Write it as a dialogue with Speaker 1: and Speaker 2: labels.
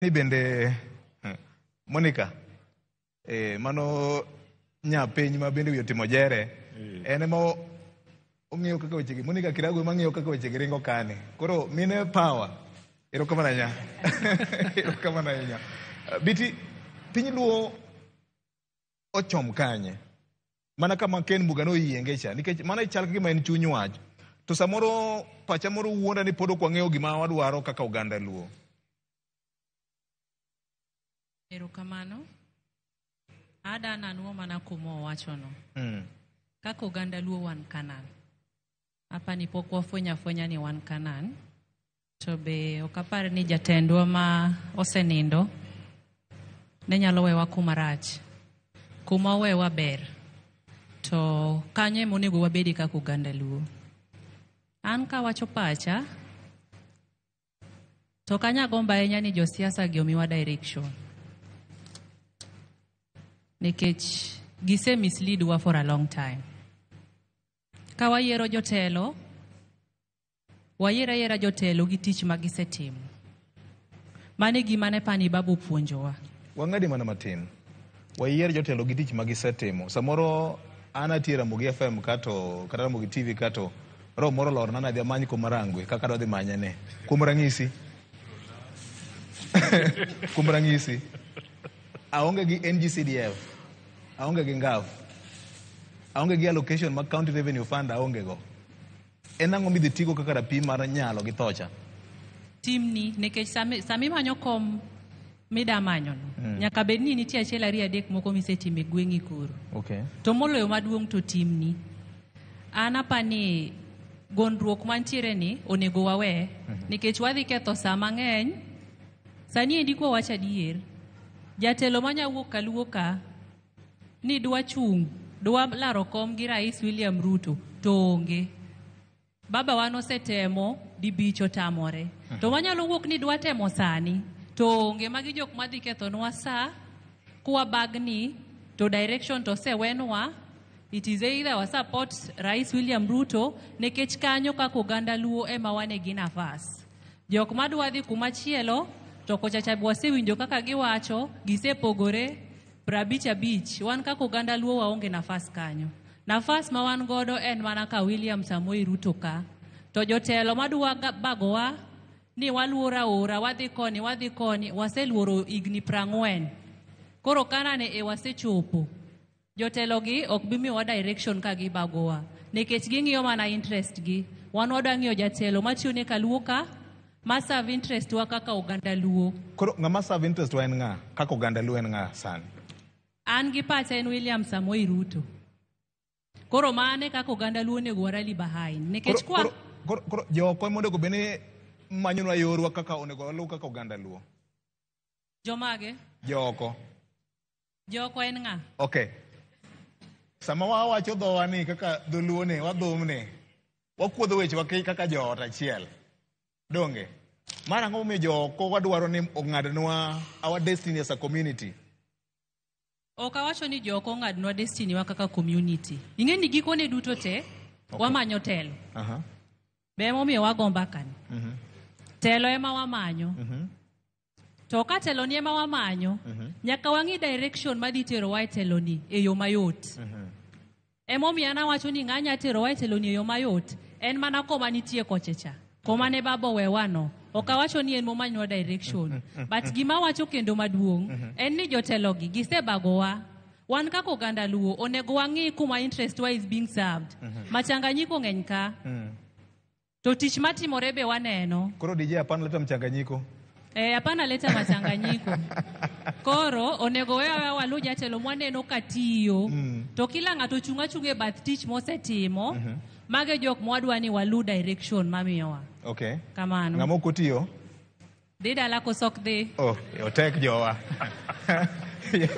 Speaker 1: Ni bende Monica, mano nyapiny ma bende wiye otimo jere, en ema ong'iyo kaka wechegi. Monica Kiragu ema ng'iyo kaka wechegi ringo kani. Koro mine power. Erokamano ahinya. Erokamano ahinya. Biti, piny Luo ochom kanye? Mana kama Ken Mbuga noyienge cha, nikech mano chal ka gima en chuny wach. To samoro pacha moro wuonda ni pod ok wang'eyo gima wadwaro kaka oganda Luo.
Speaker 2: Erokamano. Ada nanuo mana kuma owachono. Kaka oganda Luo wan Canaan. Apani pok wafwenyo afwenya ni wan Canaan. To be ok apar ni jatendwa ma osenindo ne nyalo wewa kuma rach. Kuma owewa ber. To kanyo ema onego wabedi kaka oganda Luo. An kawacho pacha, to kanya gombo ahinya ni josiasa gi omiwa direction. Nikech gise mislead wa for a long time. Ka wayiero jotelo, wayiero ayiera jotelo gi tich ma gisetimo. Mano e gima ne pani babu opuonjowa.
Speaker 1: Wang'adi mana matin. Wayier jotelo gi tich ma gisetimo. Samoro an atiyo e Ramogi FM kato kata Ramogi TV kato roho moro olorna nadhi amany kuma Rangwe kaka adwa dhi manye ni. Kuom ranyisi. Kuom ranyisi. Aonge gi NGCDF. Aonge gi NGAF. Aonge gi allocation mag County Revenue Fund aonge go. En ang'o midhi tigo kaka rapim mar nyalo gi thocha?
Speaker 2: Timni nikech sami imanyo kom mida manyono nyaka bed ni nitie achiel ariyo adek moko misetimo e gweng'i koro.
Speaker 1: Okay.
Speaker 2: To moloyo maduong' to timni. An apani gondruok mantiere ni onego wawe nikech wadhi ketho saa mang'eny. Sani endi kwa wacho adier, jatelo manya wuok kaluo ka ni dwa chung' dwa laro kom gi Rais William Ruto to onge. Baba wan osetemo dibich otamore. To wanyalo wuok ni dwa temo sani to onge. Magi jok madhi kethonwa saa kwa bagni to direction to osewenwa. It is either wa support Rais William Ruto nikech kanyo kaka oganda Luo ema wane gi nafas. Jok madwa dhi kuma chielo to kocha cha wasewinjo kaka giwacho, gisepogore 55. Wan kaka oganda Luo waonge nafas kanyo. Nafas ma wan godo en mana ka William Samoei Ruto ka. To jotelo madwa bagowa ni waluoro aora, wadhi koni, wadhi koni, waseluoro higni 40. Koro Canaan e wasechopo. Jotelo gi ok bi miyowa direction ka gibagowa nikech ging'iyo mana interest gi. Wan wadwa ng'iyo jatelo matiyo ne kaluo ka, ma serve interest wa kaka oganda Luo.
Speaker 1: Koro ng'ama serve interest wa en ng'a? Kaka oganda Luo en ng'a sani?
Speaker 2: An gi pacha en William Samoei Ruto. Koro mane kaka oganda Luo onego wa rally behind. Nikech kwa
Speaker 1: Koro joko ema onego bed ni manyonwa yorwa kaka onego waluw kaka oganda Luo.
Speaker 2: Jomage?
Speaker 1: Joko.
Speaker 2: Joko en ng'a?
Speaker 1: Okay. Sama wawacho dhowa ni kaka dholuo ni, wadhumni, wakuodho wechewa kaka joot achiel. Donge? Mar ang'o momiyo joko wadwaro ni ong'adnwa our destiny as a community?
Speaker 2: Ok awacho ni joko ong'adnwa destiny wa kaka community. Ing'e ni gikone duto te, wamanyo telo. Be emomiyo wago mbaka ni. Telo ema wamanyo. To ka telo ni ema wamanyo, nyaka wang'i direction madhi terowa e telo ni e yo mayot. Emomiyo an awacho ni ng'a nya terowa e telo ni e yo mayot, en mana koma nitie koche cha. Koma ne baba owewa no. Ok awacho ni en momanywa direction. But gima awacho kendo maduong' en ni jotelo gi gisebagowa. Wan kaka oganda Luo onego wang'i kuma interest wa is being served. Machanganyiko ng'eny ka. To tich matimore be waneno.
Speaker 1: Koro DJ hapana leta mchanganyiko.
Speaker 2: Hapana leta machanganyiko. Koro onego wewa walu jatelo mwaneno katiyo. To kila ng'ato chung' achung'a e bath tich mosetimo. Mage jok mwadwa ni walu direction mamiyowa.
Speaker 1: Okay.
Speaker 2: Kamano.
Speaker 1: Ng'ama ok otiyo?
Speaker 2: Dhi dala koso ok dhi?
Speaker 1: Oh, otek jowa. Yes.